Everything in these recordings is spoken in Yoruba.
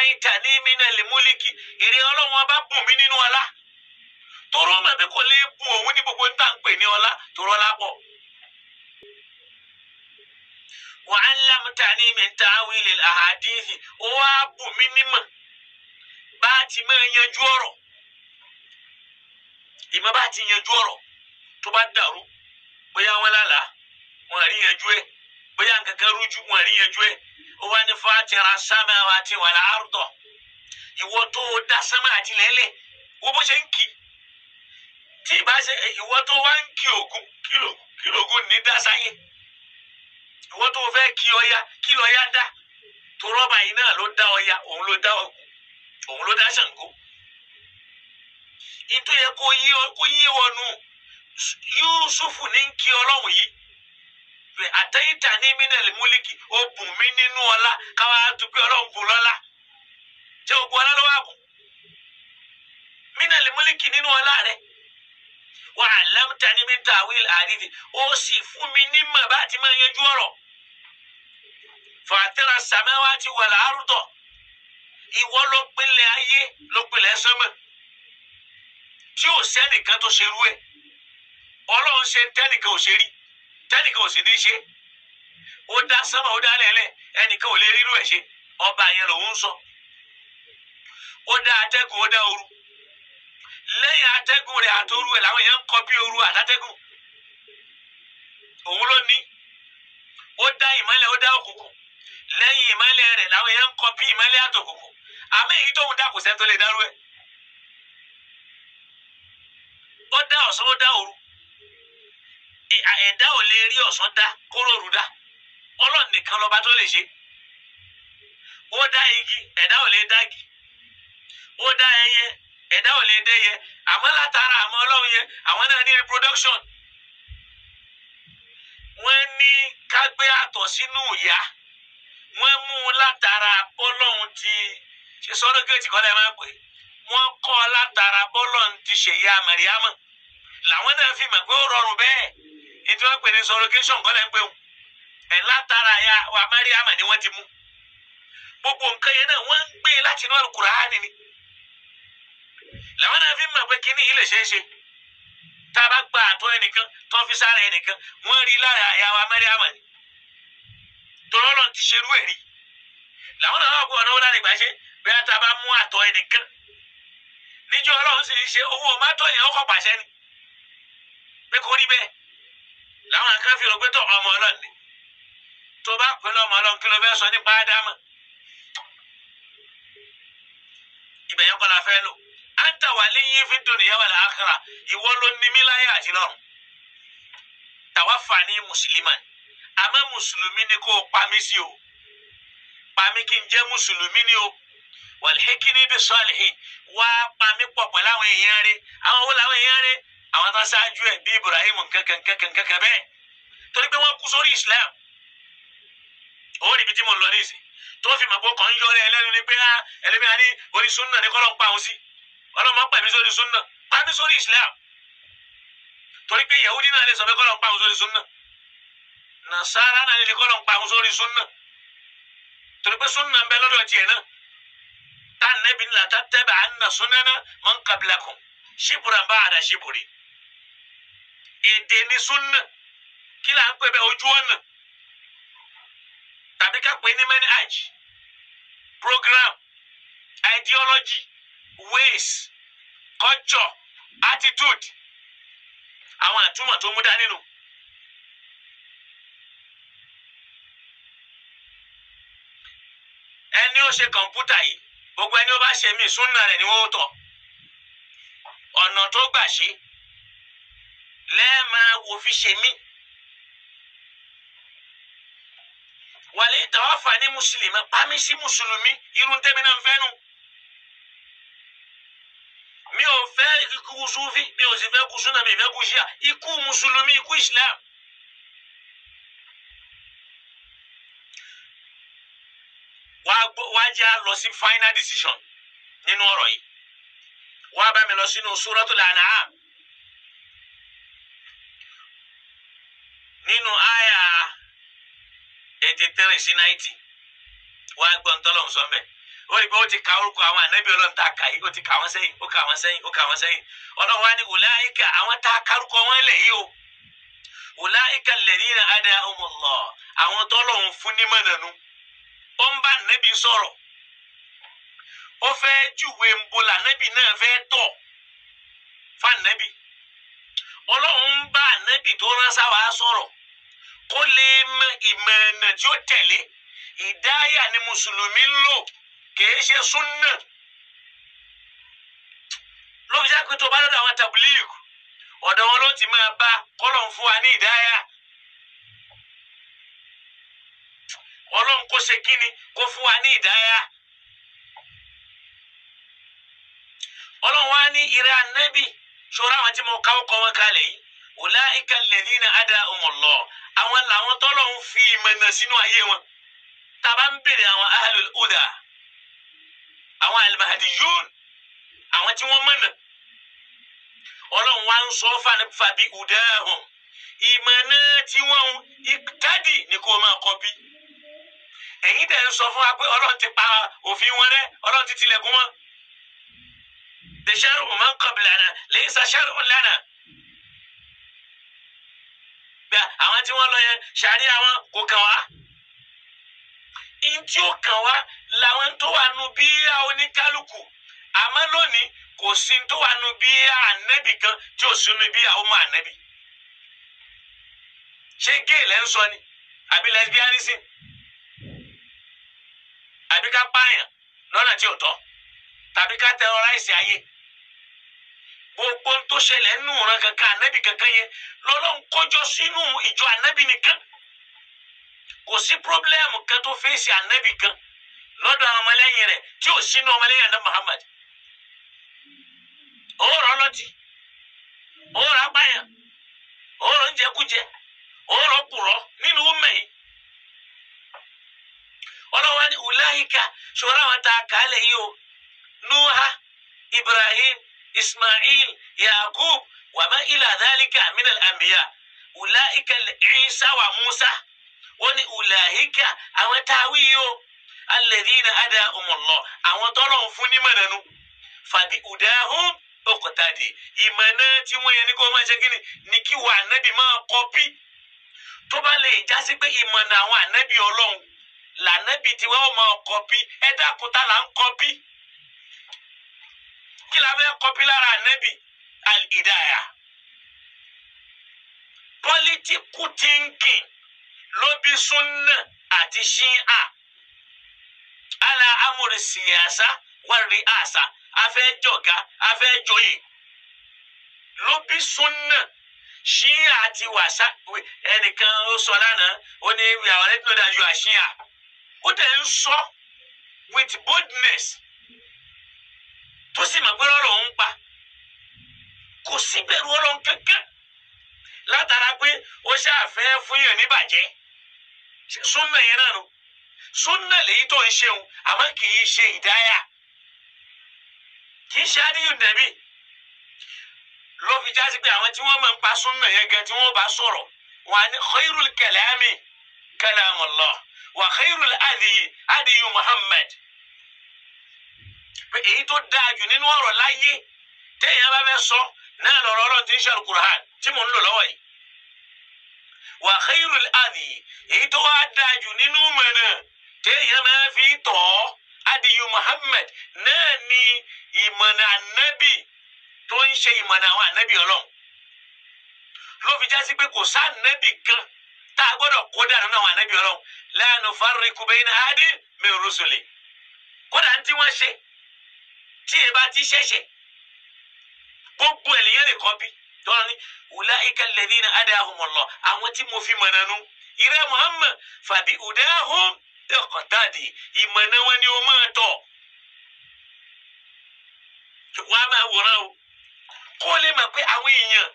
Àtẹ̀yìntà ní minal mulki, ìrẹ́ Ọlọ́run ọba bùn mí nínú ọlá. Torọ́ mọ̀ bí kò lè bùn òun ní gbogbo ń tà ń pè ní ọlá, torọ́ lápọ̀. Wa 'allamtani min ta'wilil ahadithi, ó wá bùn mí nímọ̀ bá a ti máa yanjú ọ̀rọ̀. Ìmọ̀ bá a ti yanjú ọ̀rọ̀ tó bá dàrú, bóyá wọn lálàá, wọn rí yanjú ẹ̀, bóyá nǹkan kan rújú, wọn rí yanjú ẹ̀. Ó wá ní fatira samawati wal arda, ìwọ tó dá sánmà àti lẹ́lẹ̀, wo bó ṣe ń kí. Tí ìbá ṣe ìwọ tó wá ń kí Ògún, kí lògún ní dá sáyé. Ìwọ tó fẹ́ kí Ọya, kí lọ́ya dá. Tó rọ́bà yìí náà ló dá Ọya, òun ló dá Ògún, òun ló dá Ṣàngó. Ìtò yẹ kó yé wọnú Yúsúfù ní kí Ọlọ́run yìí. Àtẹ̀yìntà ní minal mulki, ó bùn mí nínú ọlá, káwá tún pé Ọlọ́run bùn lọ́lá. Ṣé o bu ọlá lọ́wọ́ àbùn? Minal mulki, nínú ọlá rẹ̀. Wa 'allamtani min ta'wil ahadithi, ó sì fún mi nímọ̀ bá ti máa yanjú ọ̀rọ̀. Fatira samawati wal arda, ìwọ ló pinlẹ̀ ayé, ló pinlẹ̀ sánmọ̀, tí ò sẹ́nìkan tó ṣerú ẹ̀. Ọlọ́run ṣe tẹ́nìkan ò ṣe rí, tẹ́nìkan ò sì ní ṣe. Ó dá sánmọ̀, ó dá lẹ́lẹ̀, ẹnìkan ò lè rírú ẹ̀ ṣe. Ọba yẹn lòun ń sọ. Ó dá atẹ́gùn, ó dá ooru. Lẹ́yìn atẹ́gùn rẹ̀ àtòru ẹ̀ làwọn èèyàn ń kọ bí ooru àtàtẹ́gùn. Òun ló ní. Ó dá ìmọ́lẹ̀, ó dá òkùnkùn. Lẹ́yìn ìmọ́lẹ̀ rẹ̀ làwọn èèyàn ń kọ bí ìmọ́lẹ̀ àtòkùnkùn. Àmọ́ èyí tóun dá kò sẹ́ni tó lè dárú ẹ̀. Ó dá ọ̀sán, ó dá òru. Ẹ̀dá ò lè rí ọ̀sán dá kóró òru dá. Ọlọ́run nìkan lọ́ba tó lè ṣe. Ó dá igi, ẹ̀dá ò lè dá igi. Ó dá ẹyẹ, ẹ̀dá ò lè dẹ́yẹ. Àmọ́ látara àmọ́ Ọlọ́run yẹn, àwọn náà ní reproduction. Wọ́n ní ká gbé àtọ̀ sínú ìyá. Wọ́n mú un látara bọ́lọ́run ti ṣe sọ́dọ̀gẹ́tì kọ́lá ẹ̀ máa ń pè. Wọ́n kọ́ látara bọ́lọ́run ti ṣèyá Màríámọ̀. Làwọn náà fi mọ̀ pé ó rọrùn bẹ́ẹ̀. Ètò wọn pè ní surrogation kọ́lá ń pè wọ́n. Ẹ̀ látara ya wa Màríámọ̀ ni wọ́n ti mú. Gbogbo nǹkan yẹn náà wọ́n ń gbé láti inú Al-Kùránì ni. Làwọn náà fi mọ̀ pé kíní yìí lè ṣeé ṣe. Tá a bá gba àtọ̀ ẹnìkan tó fi sára ẹnìkan, wọ́n rí lára àyà wa Màríámọ̀ ni. Tọ́lọ́lọ́ ti ṣerú ẹ̀ rí. Làwọn náà wà pé ọ̀nà wọn láti gbà ṣe bóyá tá a bá mú àtọ̀ ẹnìkan. Níjọ́ Ọlọ́run sì ń ṣe owó mátọ̀ yẹn ó kọ̀ pàṣẹ ni. Pé kò rí bẹ́ẹ̀. Làwọn kan fi rò pé tó ọmọ Ọlọ́run ni. Tó bá pè lọ́mọ Ọlọ́run, kí ló fẹ́ sọ nípa Ádámù? Ibẹ̀ yẹn kọ́ la fẹ́ lò. Anta waliyyi fi dunya wal akhirah, ìwọ ló ní mí láyé àti lọ́run. Tawaffani musliman, àmọ́ mùsùlùmí ni kó o pa mí sí o. Pa mí kí n jẹ́ mùsùlùmí ni o. Walhiqni bis salihin, wá pa mí pọ̀ pẹ̀lú àwọn èèyàn rẹ̀. Àwọn wo làwọn èèyàn rẹ̀? Àwọn tó ṣáájú ẹ̀ bí Ibrahim nkankankankankan bẹ́ẹ̀. Torí pé wọ́n kú sórí Islam. Ó rí ibi tí mo lọ nísìn. Tó fi mọ̀ pé ọkàn ń yọrẹ ẹlẹ́nu ni pé ẹlẹ́mìí ní orí súnà ní kọ́lọ́ ń pa òun sí. Ọlọ́mọ pa mí sórí súnà, pa mí sórí Islam. Torí pé Yahudi náà lè sọ pé kọ́lọ́ ń pa òun sórí súnà. Nasara náà lè kọ́lọ́ ń pa òun sórí súnà. Torí pé súnà ń bẹ lọ́dọ̀ tiẹ̀ náà. Tá nẹ́bi ní la tattabi'anna sunana man qablakum shibran ba'da shibri. Èdè ní súnà, kí là ń pè bẹ́ẹ̀? Ojú ọ̀nà. Tàbí ká pè ní manhaj, program, ideology, ways, culture, attitude. Àwọn àtúmọ̀ tó mú dání nù. Ẹni ó ṣe kọ̀ǹpútà yìí, gbogbo ẹni ó bá ṣe mí súnà rẹ̀ ni wọ́n tọ̀. Ọ̀nà tó gbà ṣe lẹ́ẹ̀máa wò fi ṣe mí. Wàlẹ́ tàwáfà ní mùsùlùmí, pàmí sí mùsùlùmí, irun tẹ́mi náà ń fẹ́ nu. Mi ò fẹ́ ikú Sufi, mi ò sì fẹ́ kú súnà, mi ò fẹ́ kú ṣíà. Ikú mùsùlùmí, ikú Islam. Wá jẹ́ lọ sí final decision nínú ọ̀rọ̀ yìí. Wá bá mi lọ sínú Suratul An'am. Nínú àyà 83 sí 90. Wá gbọ́n tọ́lọ̀ sọ mẹ́. Ó rí i pé ó ti ka orúkọ àwọn ànábì Ọlọ́run tá a kà yìí, ó ti kà wọ́n sẹ́yìn, ó kà wọ́n sẹ́yìn, ó kà wọ́n sẹ́yìn. Ọlọ́run wá ní ulaika, àwọn tá a kárúkọ wọn lẹ̀ yìí o, ulaika alladhina hadahumullah, àwọn tọ́lọ́run fún ní mọ̀nànú. Ó ń bá ànábì sọ̀rọ̀, ó fẹ́ júwe ń bo lànábì náà fẹ́ tọ̀ fànábì. Ọlọ́run ń bá ànábì tó rán sáwà sọ̀rọ̀ kó lè mọ ìmọ̀ọ̀nà tí ó tẹ̀lé. Ìdáyà ni mùsùlùmí ń lò, kìí ṣe súnà. Ló fi jẹ́ pé tó bá lọ́dọ̀ àwọn tàbílíìkù, ọ̀dọ̀ wọn ló ti máa bá kọ́lọ̀ ń fún wa ní ìdáyà. Ọlọ́run kó ṣe kíni, kó fún wa ní ìdáyà. Ọlọ́run wá ní ìrẹ́ ànábì, ṣọ́ra àwọn tí mo káwọ́ kọ́ wọn kalẹ̀ yìí, ulaika alladhina hadahumullah, àwọn làwọn tọ́lọ̀ ń fi ìmọ̀nà sínú ayé wọn. Tàbá ń bèrè àwọn ahlul huda, àwọn al-mahdiyun, àwọn tí wọ́n mọ̀nà, Ọlọ́run wá ń sọ fàbí hudahum, ìmọ̀nà tí wọ́n iqtadi ní kó máa kọ́pí. Ẹ̀yin dẹ̀ ń sọ fún wa pé Ọlọ́run ti pa òfin wọn rẹ́, Ọlọ́run ti tilẹ̀kùn wọn. Shar'u man qablana laysa shar'un lana. Àwọn tí wọ́n lọ yẹn ṣàrí àwọn kò kàn wá. Ntí ó kàn wá làwọn tó wà nù bí oníkálukú. Àmọ́ lónìí kò sí tó wà nù bí ànábì kan tí ò sínú bí àwọn ọmọ ànábì. Ṣé géè lẹ́ ń sọ ni? Àbí lesbianism? Àbí ká pààyàn lọ́nà tí ò tọ́? Tàbí ká terrorize ayé? Gbogbo tó ṣẹlẹ̀ nínú ìran kankan ànábì kankan yẹn lọ́lọ́run kọjọ sínú ìjọ ànábì nìkan. Kò sí pírọ́blẹ́mù kan tó fèsì ànábì kan lọ́dọ̀ àwọn ọmọlẹ́yìn rẹ̀ tí ò sínú ọmọlẹ́yìn àná Muhammad. Òórọ̀ ọlọ́tí, òórọ̀ apáyàn, òórọ̀ ńjẹkújẹ, òórọ̀ kùrọ̀ nínú ọmọ yìí. Ọlọ́wọ́ ní ulaika, ṣòro àwọn tá a kà á lẹ̀ yìí o, Nuha, Ibrahim, Ismail, Yakub, wa ma ila dhalika min al-anbiya, ulaika Isa wa Musa. Wọ́n ní ulaika àwọn táwí yìí o, alladhina hadahumullah, àwọn tọ́lọ̀ ń fún ní mọ̀nànú, fàbí hudahum iqtadi, ìmọ̀nà tí wọ́n yẹn ní kó máa ṣe kí ni kí wà ànábì máa kọ́pì. Tó bá lè jásí pé ìmọ̀nà àwọn ànábì Ọlọ́run lànábì tiwa ó máa kọ́pì, ẹ dákun tá là ń kọ́pì? Kí la fẹ́ kọ́pì lára ànábì? Al-hidaya. Political thinking ló bí súnà àti ṣíà. Ala amúri siyasa wal riasa, afẹ́ jọ̀gá, afẹ́ joyè ló bí súnà ṣíà àti wàsá. Ẹnìkan ó sọ lánàá, ó ní we are already know that you are ṣíà. Ó dẹ̀ ń sọ with boldness, tó sì mọ̀ pé ọ̀rọ̀ ń pa, kò sí bẹ̀rù Ọlọ́run kankan látara pé ó ṣàfẹ́ fún yàn níbàjẹ́. Súnà yẹn náà nù, súnà lèyí tó ń ṣeun, àmọ́ kì í ṣe ìdáyà, kì í ṣe adíyù nàbì. Ló fi já sí pé àwọn tí wọ́n máa ń pa súnà yẹn gan tí wọ́n bá sọ̀rọ̀ wọn á ní khairul kalami kalamullah wa khairul adiyi adiyu Muhammad. Pé èyí tó dáa jù nínú ọ̀rọ̀ láyé téèyàn bá fẹ́ sọ náà lọ́rọ̀ Ọlọ́run tí ń ṣe alukur'an tí mò ń lò lọ́wọ́ yìí. Wa khairul adi, èyí tó wá dáa jù nínú mọ̀nà téèyàn máa fi tọ̀ ọ́ adiyu Muhammad náà ni ìmọ̀nà ànábì tó ń ṣe ìmọ̀nà àwọn ànábì Ọlọ́run. Ló fi jásí pé kò sá ànábì kan tá a gbọ́dọ̀ kó dànù náà àwọn ànábì Ọlọ́run. La nufarriqu bayna ahadin min rusuli. Kódà ní tí wọ́n ṣe tí ẹ bá ti ṣẹ̀ṣẹ̀ gbogbo ènìyàn lè kọ́pì. Tọ́lá ní ulaika alladhina hadahumullah, àwọn tí mo fi mọ̀nà nu ìrẹ́ Muhammad, fàbí hudahum iqtadi, ìmọ̀nà wọn ni o máa tọ̀. Wọ́n á máa wòran o, kó lè mọ̀ pé àwọn èèyàn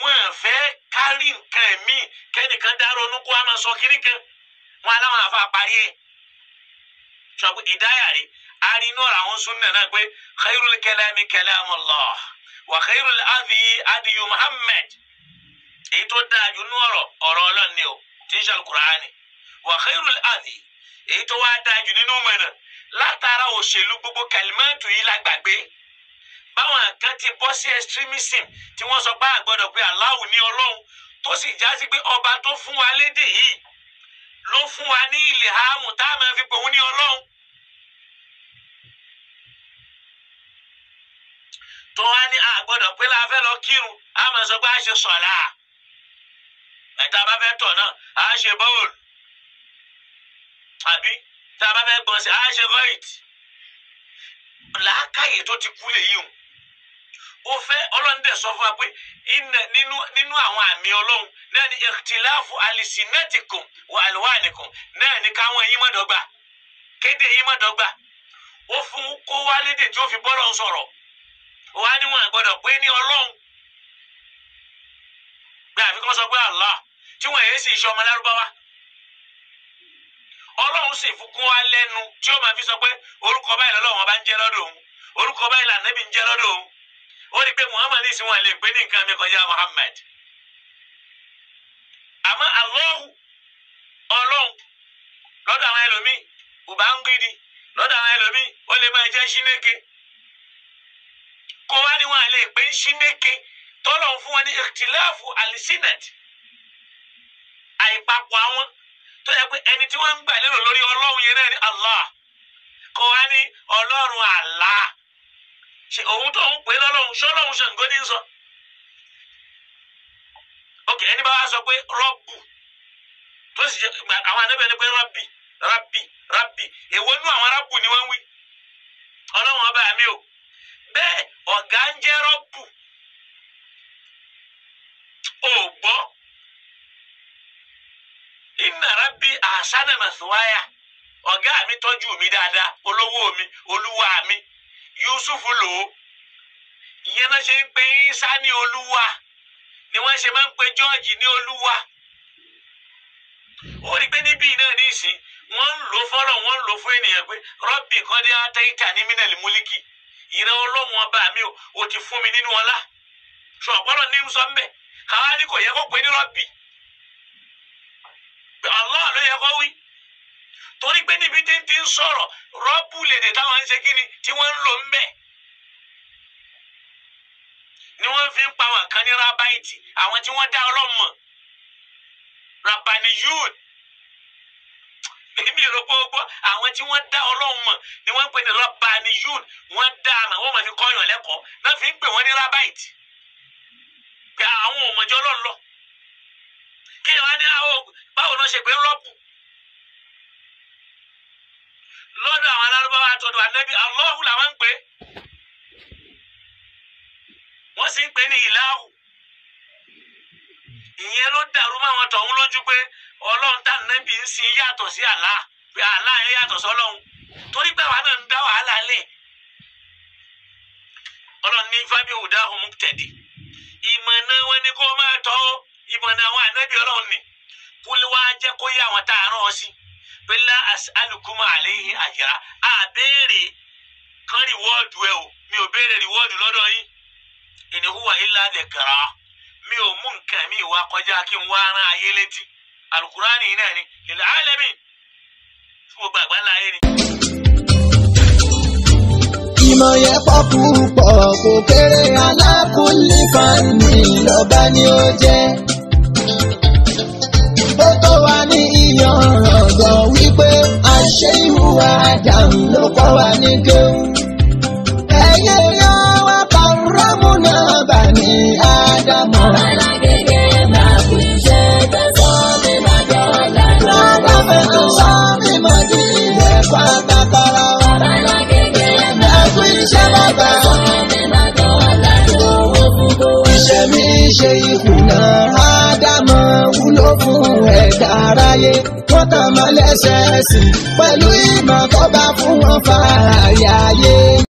wọn à fẹ́ kárí nǹkan ẹ̀mí kẹ́nìkan dá ronú kó a máa sọ kiri kan wọn aláwọn àfa parí ẹ̀. Sọ pé ìdáyà rí arínú ọ̀rọ̀ àwọn súnà náà pé khairul kalami kalamullah wa khairul adi adiyu Muhammad, èyí tó dáa jù nú ọ̀rọ̀ ọ̀rọ̀ Ọlọ́run ni o tí ń ṣe alukur'ani, wa khairul adi, èyí tó wá dáa jù nínú mọ̀nà látara òṣèlú gbogbo kẹlímẹ́ǹtù yìí la gbàgbé. Báwọn kan ti bọ́ sí extremism tí wọ́n sọ pé àgbọ́dọ̀ pé Allahu ní Ọlọ́run, tó sì já sí pé ọba tó fún wa lédè yìí ló fún wa ní ìlìhámù tá a máa fi pòun ní Ọlọ́run. Tó wá ní àgbọ́dọ̀ pé la fẹ́ lọ kírun, a máa sọ pé a ṣe sọ̀lá. Ẹ̀ta bá fẹ́ tọ̀ náà, a ṣe bọ́ọ̀lù. Àbí tá a bá fẹ́ gbọ̀nsẹ̀, a ṣe rọ́ìtì. Làákàyè tó ti kú lèyí o. Ó fẹ́ Ọlọ́run dẹ̀ sọ fún wa pé nínú àwọn àmì Ọlọ́run náà ni ìtìláfù alìsínẹ́tìkùn wà àlùwánìkùn náà ni káwọn eyín má dọ́gba, kéde eyín má dọ́gba. Ó fún kó wá lédè tí ó fi bọ́lọ̀ ń sọ̀rọ̀. Wá níwọ̀n àgbọ́dọ̀ pé ní Ọlọ́run pé àfikún sọ pé Allah tí wọ́n yéé sì ṣe ọmọ lárúbáwá. Ọlọ́run sì fún kún wa lẹ́nu tí ó máa fi sọ pé orúkọ báyìí lọ́lọ́run ọba ń jẹ́ lọ́dọ̀ òun, orúkọ báyìí lànàbí ń jẹ́ lọ́dọ̀ òun. Ó rí i pé Muhammad ní ìsìn wọn lè pé ní nǹkan mi kọjá Muhammad. Àmọ́ Allahu Ọlọ́run lọ́dọ̀ àwọn ẹlòmíì Ubangidi, lọ́dọ̀ àwọn ẹlòmíì ó lè máa jẹ́ Ṣínéke. Kó wá ní wọn lè pé Ṣínéke tọ́lọ̀ fún wọn ní ìtìláàfù alisinat, àìpapọ̀ àwọn tó yẹ pé ẹni tí wọ́n ń gbà lérò lórí Ọlọ́run yẹn náà ni Allah. Kó wá ní Ọlọ́run Allah, ṣe òun tó ń pè lọ́lọ́run ṣọlọ́run Ṣàngó ní sọ. Ok, ẹni bá wá sọ pé rọ́bù tó sì ṣe àwọn anábì ẹni pé rọ́bì rọ́bì rọ́bì, èwo nú àwọn rábù ni wọ́n ń wí? Ọlọ́run ọba mi o. Bẹ́ẹ̀ ọ̀gá ń jẹ́ rọ́bù. Ò gbọ́ inna rabbi ahsana mathwaya, ọ̀gá mi tọ́jú mi dáadáa, olówó mi, olúwa mi. Yusufu lò ó. Ìyẹn náà ṣe ń pe Isa ní olúwa, ni wọ́n ṣe máa ń pe George ní olúwa. Ó rí i pé níbí náà ní ìsìn wọ́n ń lò fọ́lọ̀, wọ́n ń lò fún ènìyàn pé rọ́bì kan dé àtẹ́yìntà ní mínàlì múlíkì, ìran Ọlọ́run ọba mi ò ti fún mi nínú ọlá. Ṣùgbọ́n ní sọ mbẹ́ káwá ní kò yẹ kó pe ní rọ́bì, Allah ló yẹ kó wí. Torí pé níbi tí ń ti ń sọ̀rọ̀ rọ́bù lèdè táwọn ń ṣe kíni tí wọ́n ń lò ń bẹ̀ ni wọ́n fi ń pa àwọn kan ní rábáìtì, àwọn tí wọ́n dá Ọlọ́run mọ̀, rabaniyun. Èmi rò pé ó gbọ́, àwọn tí wọ́n dá Ọlọ́run mọ̀ ni wọ́n ń pè ní rabaniyun. Wọ́n dá àmọ́ wọ́n máa fi kọ́yàn lẹ́kọ̀ọ́ náà fi ń pè wọ́n ní rábáìtì pé àwọn ò mọ̀jọ́ Ọlọ́run lọ. Kí wọ́n á ní àwọn báwo ló ṣe pé rọ́bù lọ́dọ̀ àwọn alárúbáwá àtọ̀dọ̀ ànábì Allahu làwọn ń pè é, wọ́n sì ń pè ní ìlàhù. Ìyẹn ló dàrú mọ́ àwọn tọ̀hún lójú pé Ọlọ́run tá ànábì ń sìn yàtọ̀ sí Allah, pé Allah yẹn yàtọ̀ sọ́lọ́run, torí pé àwa náà ń dá wàhálà lẹ̀. Ọlọ́run ní fábí òdà ọ̀hún tẹ̀dí, ìmọ̀nà wọn ni kó máa tọ́, ìmọ̀nà àwọn ànábì Ọlọ́run ni kúlẹ̀ wá jẹ́ kó yá àwọn tá a rán ọ sí. Bílá alukuma àléhìn àjẹrà, a béèrè kan rìwọ́ọ̀dù ẹ o, mi ò béèrè rìwọ́ọ̀dù lọ́dọ̀ yín. In huwa illa dhikra, mi ò mú nǹkan mi wá kọjá kí n wá rán ayé létí. Alukurani náà ni lil alamin, fún gbogbo àgbáńlá ayé ni. Ìmọ̀ yẹn pọ̀ púpọ̀ kò kéré, alákùnlé fani lọ́ba ni ó jẹ́. Ó tó wa ní ìyànràn gan wípé àṣẹ ìhùwà Ádámù ló kọ́ wa ní kéwù. Ẹyẹ yọ wá kàrámù náà bà ní Ádámù. Alágége máa kú iṣẹ́ tẹ̀sán mi máa dọ́là Ádámù tó sọ mí mọ́ di ilẹ̀ pátákárá wa. Alágége máa Ẹ kú iṣẹ́ bàbá. tẹ̀sán mi máa dọ́là lówó fún Iṣẹ́ mi ṣe ìkùnà Ádámù wúlò fún ẹ̀dá aráyé. Wọ́n tàn mọ́ lẹ́sẹ̀ẹ́sì pẹ̀lú ìmọ̀ tó bá fún wọn fààyè ayé.